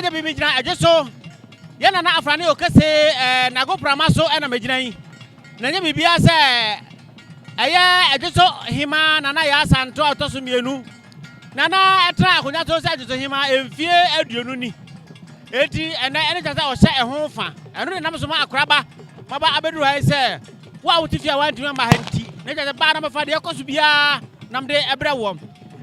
Agya bi megyina ɛdwe so. Yɛn nana Afrane Okese ɛɛ n'agoprama so ɛna megyina yi. Na ɛnyɛ biribiara sɛ ɛyɛ ɛdwe so hemaa Nana Yaa Asantewaa a ɔtɔ so mmienu. Nana ɛtena akonnwa so sɛ ɛdwe so hemaa mfie 20 ni. Enti ɛnɛ ɛne kyerɛ sɛ ɔhyɛ ɛho fa. Ɛno ne nam so ma akoraba maba abɛduru ha yi sɛ wo a wote fie a woantumi amma ha nti. Ne kyerɛ sɛ baa na mɛfa deɛ ɛkɔ so biara nam de ɛbrɛ woɔ.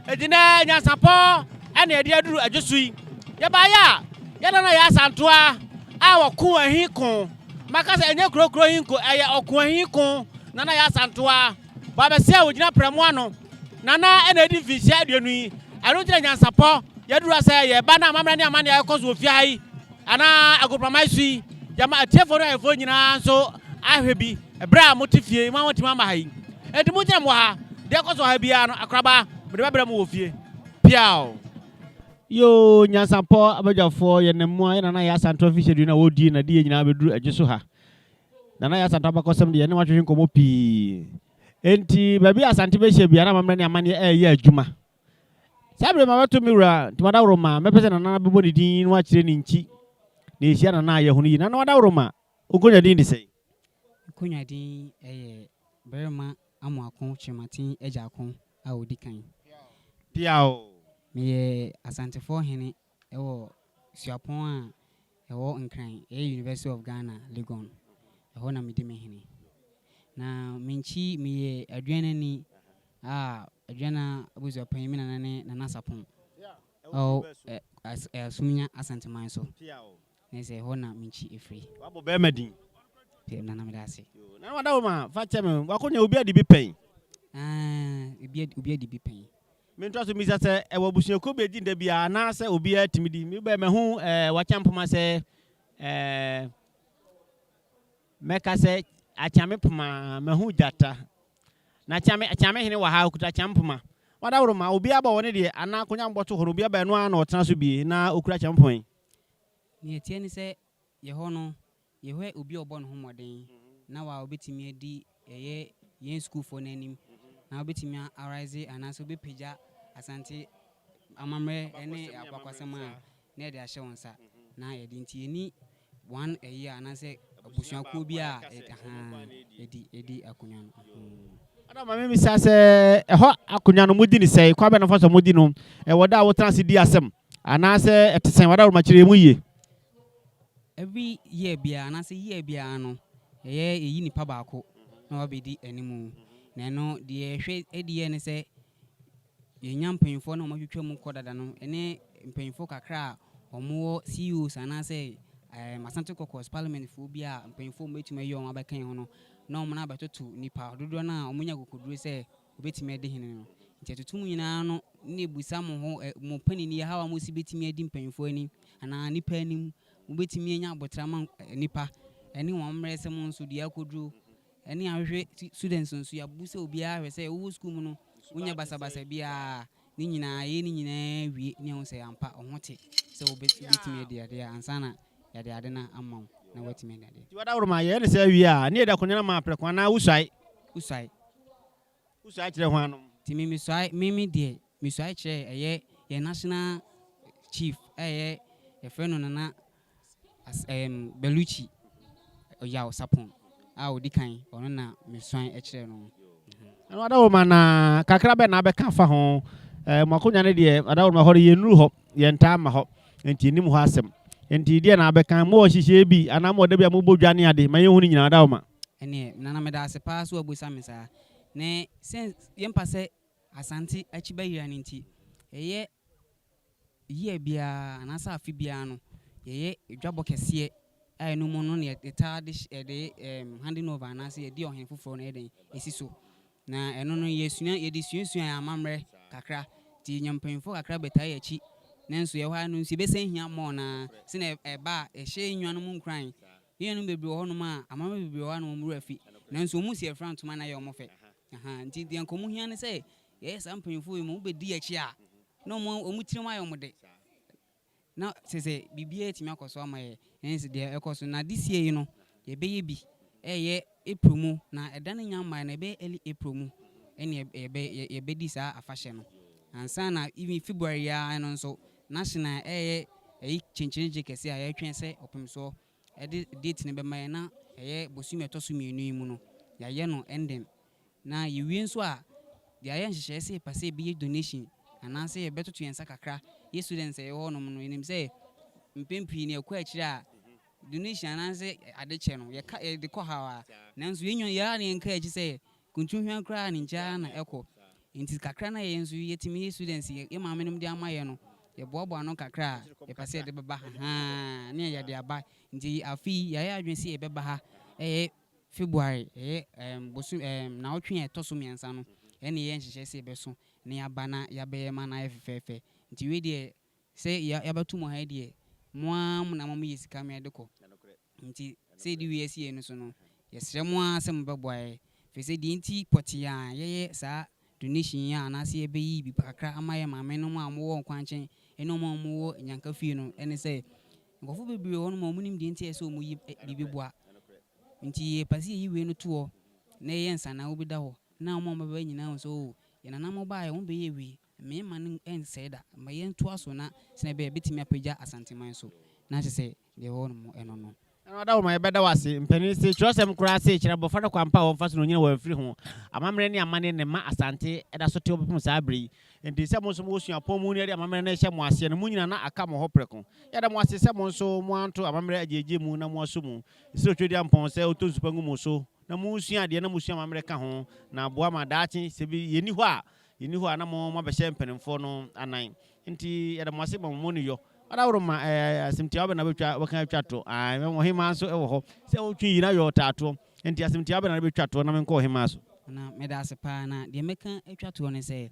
Enti nɛ nyansapɔ ɛna yɛde aduru adwo so yi. Yɛbaeɛ a, yɛn nana Yaa Asantewaa a ɔko ahi ko. Maka sɛ ɛnyɛ kuro kuro yi nko, ɛyɛ ɔko ahi ko. Nana Yaa Asantewaa, Bɔabɛseɛ a ɔgyina prɛmo ano. Nana ɛna adi mfinhyia 20 yi. Ɛno nti na nyansapɔ yɛaduru ha sɛ yɛreba na amammerɛ ne amanneɛ a ɛkɔ so wɔ fie ha yi anaa agoprama yi so yi, yɛama atiefoɔ ne ahwɛfoɔ nyinaa nso ahwɛ bi berɛ a mote fie yi, mo a moantumi amma ha yi. Enti mongyina mo wɔ ha, deɛ ɛkɔ so wɔ ha biara no, akoraba, mede bɛbrɛ mo wɔ fie. Piaw! Yoo, nyansapɔ abadwafoɔ, yɛnam mu a, yɛn Nana Yaa Asantewaa mfehyia du no a wɔredie na de yɛn nyinaa abɛduru adwo so ha. Nana Yaa Asantewaa abakɔsɛm deɛ, yɛne mo atwetwe nkɔmmɔ pii. Enti, baabi a Asante bɛhyia biara, na amammerɛ ne amanneɛ reyɛ adwuma. Saa bere ma bɛto me wura nti madaworoma mɛpɛ sɛ Nana bɛbɔ ne din na wakyerɛ ne nkyi na yɛhyia Nana a yɛahu no yie. Nana wadaworoma, wo nkonnwa din de sɛn? Me nkonnwa din yɛ Barima Amoako Kyerematen Agyarko a ɔdi kan. Piaw. Meyɛ Asantefoɔ hene wɔ Suapɔn a ɛwɔ Nkran, ɛyɛ University of Ghana, Legon. Ɛhɔ na medi me hene. Na me nkyi meyɛ Aduanani a Aduana abusuapanyin me nana ne Nana Sapon ɛwɔ Asumnya Asanteman so. Na sɛ ɛhɔ na me nkyi efiri. Wabɔ bɛrima din. Pɛ Nana meda ase. Nana wada wo ma fa kyɛ me wakonya obi adi bi pɛn. Ah, obi adi bi pɛn. Mentoa so misa sɛ ɛwɔ abusuakuo bi edi da biara anaasɛ obiara tumi di. Me bɛ mahu ɛɛ wakyɛ mpoma sɛ ɛɛ mɛka sɛ akyame poma mahu gyata. Na kyame kyame hene wɔ ha okuta kyame poma. Wadaworo ma obiara bɔ wɔ ne deɛ anaa akonya mbɔto hɔ no obiara bɛn no ara na ɔtena so bie na okura kyame poma yi. Nea ɛteɛ ne sɛ yɛhɔ no yɛhwɛ obi a ɔbɔ ne ho mmɔden na wa obetumi adi ɛyɛ yɛn sukuufoɔ no anim na obetumi arise anaasɛ obɛpagya Asante amammerɛ ne abakwasɛm a na yɛde ahyɛ wɔn nsa na yɛde nti yɛni one ɛyi a anaasɛ abusuakuo bi a ɛdi ɛdi akonnwa no. Ada ma memisa sɛ ɛhɔ akonnwa no modi ne sɛe kwan bɛn na fa so modi no ɛwɔ da a wotena ase di asɛm anaasɛ ɛte sɛn wada woroma kyerɛ mu yie. Every year biara anaasɛ year biara no ɛyɛ yɛyi nipa baako na wabɛdi anim na ɛno deɛ yɛhwɛ adi yɛ ne sɛ yɛnya mpanyinfoɔ na wɔatwitwa mu kɔ dada no ɛne mpanyinfoɔ kakra a wɔwɔ CEOs anaasɛ Asante Caucus parliamentfoɔ bi a mpanyinfoɔ wɔbɛtumi ayi wɔn abɛka yɛn ho no na wɔn abɛtoto nipa dodoɔ no a wɔnya akokoduro sɛ wɔbɛtumi adi hene no. Nti ɛtoto mu nyinaa no ne ebusa mo ho mo panyin yi how a mo si bɛtumi adi mpanyinfoɔ anim anaa nipa anim mobɛtumi anya abotire ama nipa ɛne wɔn mmerɛ sɛ mo nso deɛ akɔduro ɛne ahwehwɛ students nso yɛabu sɛ obiara hwɛ sɛ wowɔ sukuu mu no wonyɛ basabasa biara ne nyinaa yɛ ne nyinaa wie ne ɛho sɛ ampa ɔho te sɛ wobɛtumi adi adeɛ ansa na yɛde ade no ama wo na woatumi adi adeɛ. Nti wada woroma yɛyɛ ne sɛ awie a ne yɛde akonnwa no ma aprɛko anaa wosuae? Wosuae. Wosuae kyerɛ hwan nom? Nti me mesuae me deɛ mesuae kyerɛ ɛyɛ yɛn national chief ɛyɛ yɛfrɛ no Nana Beluchi Yaw Sapon a ɔdi kan ɔno na mesuae kyerɛ no. Ɛno adaworoma na kakra bɛn na abɛka fa ho. Mo akonnwa no deɛ adaworoma hɔ no yɛnnuru hɔ, yɛntaa mma hɔ, nti yɛnnim hɔ asɛm. Nti deɛ na abɛka, mowɔ nhyehyɛeɛ bi anaa mowɔ da bi a mobɔ dwa ne ade ma yɛnhu no nyinaa adaworoma. Ɛneɛ Nana meda ase paa sɛ woabusa me saa. Ne sɛ yɛmpa sɛ Asante akyi bɛyera no nti, ɛyɛ year biara anaasɛ afe biara no yɛyɛ dwabɔ kɛseɛ a ɛno mu no na yɛtaa de yɛde handing over anaasɛ yɛde ɔhene foforɔ no yɛ dɛn ɛsi so. Na ɛno no yɛsua yɛde suasua yɛn amammerɛ kakra nti yɛnya mpanyinfoɔ kakra bɛtaa yɛn akyi nanso yɛwɔ ha no nso yɛbɛsan hia mmɔɔ naa sɛnea ɛba a ɛhyɛ yɛn nuanom nkuran. Yɛn nuanom bebree wɔ hɔnom a amammerɛ bebree wɔ hɔ a na wɔn werɛ afi nanso wɔn si afira ntoma na ɛyɛ wɔn fɛ. Nti deɛ nka wɔn hia ne sɛ yɛyɛ saa mpanyinfoɔ yi mu wobɛdi akyi a na wɔn tirim ayɛ wɔn de na sɛ biribiara atumi akɔ so ama yɛ ɛne deɛ ɛkɔ so na this year yi no yɛbɛyɛ bi ɛyɛ April mu na ɛda no nya mmaeɛ no ɛbɛyɛ early April mu ɛne yɛbɛdi saa afahyɛ no ansa na even February ya no nso national ɛyɛ ɛyi kyenkyeregye kɛseɛ a yɛretwɛn sɛ ɔpemsoɔ ɛde date no bɛma yɛn na ɛyɛ bosome a ɛtɔ so mmienu yi mu no yɛayɛ no ending. Na yɛwie nso a, deɛ ayɛ nhyehyɛeɛ sɛ yɛpɛ sɛ yɛbɛyɛ donation anaasɛ yɛbɛtoto yɛn nsa kakra. Yɛ students a yɛwɔ hɔnom no, yɛnim sɛ mpɛn pii no yɛkɔ akyire a, donation anaasɛ adekyɛ no yɛka yɛde kɔ haw a, nanso yɛn nyinaa yɛa na yɛnka akyi sɛ kuntunhwan koraa ne nkyɛn ara na ɛkɔ. Nti kakra na yɛn nso yɛtumi yɛ students yɛ maame nom de ama yɛ no, yɛboaboa ano kakra a yɛpɛ sɛ yɛde bɛba ha ne yɛde aba. Nti afei yɛayɛ adwene sɛ yɛbɛba ha ɛyɛ February, ɛyɛ bosom naawɔtwe a ɛtɔ so mmiɛnsa no, ɛne yɛ nhyehyɛ sɛ yɛbɛso na yɛaba na yɛabɛyɛ ma no ayɛ fɛfɛɛfɛ. Nti wei deɛ, sɛ yɛabɛto mu ha yi deɛ, mo ara mo na mo yɛ sika ma yɛde kɔ. Nti sɛ yɛde wei asi yɛn no so no, yɛsrɛ mo ara sɛ mobɛboa yɛ, firi sɛ deɛ nti pɔtee a yɛyɛ saa donation yi a anaasɛ yɛbɛyi bi kakra ama yɛ maame nom a wɔwɔ nkwankyɛn ne wɔn a wɔwɔ nyanka fie no ɛne sɛ nkurɔfoɔ bebree wɔ hɔnom a wɔnim deɛ nti a ɛsɛ sɛ wɔyi biribi boa. Nti yɛpɛ sɛ yɛyi wei no to hɔ na yɛyɛ nsanawo bi da hɔ na wɔn a wɔbɛba nyinaa hu sɛ, oh, yɛn nananom baeɛ, wɔn bɛyɛ wei, mmarima no nsɛe da ma yɛntoa so na sɛnea ɛbɛyɛ yɛbɛtumi apagya Asanteman so na kyerɛ sɛ deɛ ɛwɔ hɔ nom ɛno no. Ɛna ɔda wo ma yɛbɛda wo ase. Mpanin se, twerɛsɛm koraa se, kyerɛ abɔfra no kwan pa a wɔmfa so na ɔnyini wɔamfiri ho. Amammerɛ ne amanneɛ na ɛma Asante da so te hɔ bɛpem saa berɛ yi. Enti sɛ mo nso mowɔ suapɔn mu na yɛde amammerɛ no rehyɛ mo aseɛ no, mo nyina na aka mo hɔ prɛko. Yɛda mo ase sɛ mo nso moanto amammerɛ agyeegye mu na moaso mu. Yɛsrɛ Otwedeampɔn sɛ ɔntɔ nsu pa ngu mo so na monsua adeɛ na mosua amammerɛ ka ho na aboa ma daakye sɛ bi yɛnni hɔ a, yɛnni hɔ a na mo moabɛhyɛ mpanimfoɔ no anan. Nti yɛda mo ase ma mo mmɔ no yɔ. Ɔdaworo ma ɛɛ asɛm tiawa bɛ na bɛtwa wɔka atwa to. Ae, ɔhemaa nso wɔ hɔ. Sɛ wotwe yi na yɛ ɔtaatoɔ. Nti asɛm tiawa bɛ na bɛtwa toɔ na menkɔ ɔhemaa so. Na meda ase paa. Na deɛ mɛka atwa toɔ ne sɛ,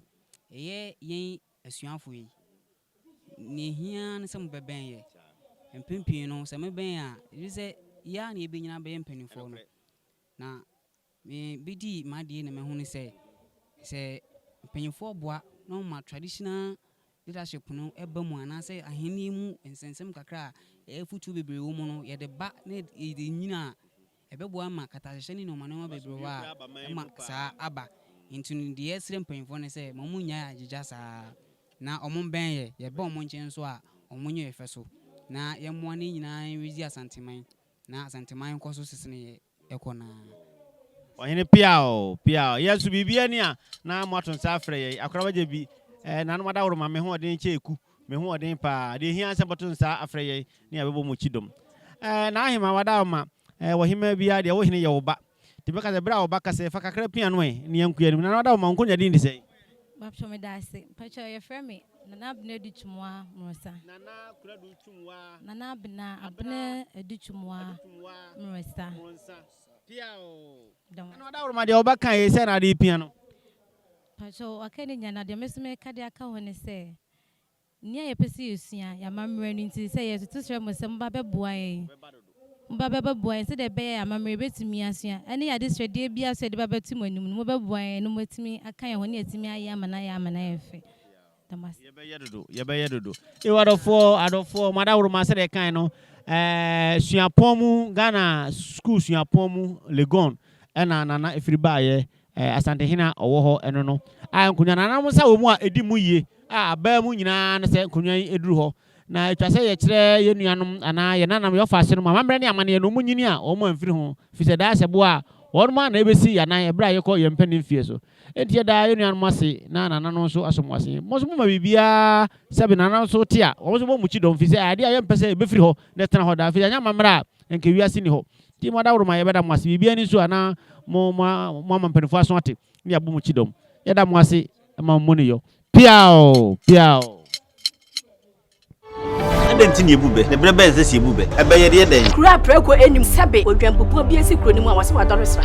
ɛyɛ yɛn asuafoɔ yi, nea ɛhia ara ne sɛ mobɛbɛn yɛ. Mpɛn pii no, sɛ mobɛn a, ɛfiri sɛ yɛ ara na yɛbɛnyini abɛyɛ mpanimfoɔ no. Na mebɛdii m'adeɛ na mahunu sɛ, sɛ mpanyimfoɔ boa na wɔma traditional leadership no ba mu anaasɛ ahenni mu nsɛnsɛm kakra a ɛyɛ afotuo bebree wɔ mu no, yɛde ba na yɛde nyini a, ɛbɛboa ma katahyehyɛ ne nneɛma nneɛma bebree wɔ a ɛma saa aba. Nti no, deɛ yɛsrɛ mpanyimfoɔ ne sɛ ma wɔn nnyae agyegya saa na wɔn mbɛn yɛ. Yɛba wɔn nkyɛn nso a, wɔn nyɛ yɛ fɛ so na yɛmmoa ne nyinaa nrezi Asanteman na Asanteman nkɔ so sesene yɛ ɛkɔ naa. Ɔhene piaw piaw, yɛn nso biribiara ni a na moato nsa afrɛ yɛn. Akora wagya bi, eh, nanom adaworo ma me ho ɔden kyɛ eku, me ho ɔden paa. Deɛ ehia sɛ mobɛto nsa afrɛ yɛn ne yɛabɛbɔ mo kyidɔm. Eh, n'ahema wadaworoma, eh, wɔ hemaa biara deɛ wo hene yɛ wo ba. Nti mɛka sɛ berɛ a wo ba kasa yi, fa kakra pia no ɛ, ne yɛnkɔ yɛn anim. Nana wadaworoma, wo nkonnwa din de sɛn? Mpakyɛw meda ase. Mpakyɛw yɛfrɛ me Nana Abena Adu Twumwaa Morosa. Nana Kuradu Twumwaa. Nana Abena Abena Adu Twumwaa Morosa. Morosa. Pia o. Nana Ɔdawuruma deɛ ɔbɛka yi sɛ na ade pia no. Mpakyɛw waka ne nyinaa na deɛ me nso meka de aka ho ne sɛ Nea yɛpɛ sɛ yesua, yɛn amammerɛ no nti, sɛ yɛtoto srɛ mo sɛ moba bɛboa yɛn, moba bɛbɛboa yɛn sɛdeɛ ɛbɛyɛ a amammerɛ yɛbɛtumi asua, ɛne yɛn adesrɛdeɛ biara nso a yɛde ba bɛto mo anim no, mobɛboa yɛn na moatumi aka yɛn ho na yɛatumi ayɛ ama no ayɛ ama no ayɛ fɛ. Da mo ase. Yɛbɛyɛ dodo, yɛbɛyɛ dodo. Ew adɔfoɔ, adɔfoɔ, mo adaworoma sɛdeɛ ɛkae no, ɛɛ suapɔn mu, Ghana sukuu suapɔn mu, Legon, ɛna Nana ɛfiri baeɛ. Asantehene a ɔwɔ hɔ ɛno no, a nkonnwa no anam nsa wɔ mu a ɛdi mu yie a abaa mu nyinaa ne sɛ nkonnwa yi duru hɔ. Na ɛtwa sɛ yɛkyerɛ yɛn nuanom anaa yɛn nananom yɛn ɔfaase no mu amammerɛ ne amanneɛ na wɔn nyini a wɔn amfiri ho, firi sɛ daa sɛ boa a wɔn ara na ɛbɛsi yɛn anan ɛberɛ a yɛkɔ yɛn mpanin mfeɛ so. Enti yɛda yɛn nuanom ase na nananom nso asom wɔn ase. Mo nso moma biribiara sɛbe nananom nso te a, wɔn nso bɔ mo kyidɔm, firi sɛ ɛyɛ adeɛ a yɛmpɛ sɛ ɛbɛfiri hɔ na ɛtena hɔ daa, firi sɛ anyɛ amammerɛ a anka wiase nni hɔ. Nti mo adaworoma yɛbɛda mo ase biribiara ni nso a na mo mo mo ama mpanimfoɔ aso ate ne yɛabɔ mo kyidɔm. Yɛda mo ase ma mo ne yɔ. Piaw! Piaw! Adɛn nti na yɛbu bɛ? Na berɛ bɛn na ɛsɛ sɛ yɛbu bɛ? Ɛbɛ yɛde yɛ dɛn? Kuro a prɛko nnim sɛbe odwanpupuo bi asi kuro no mu a wɔse wadɔre sra.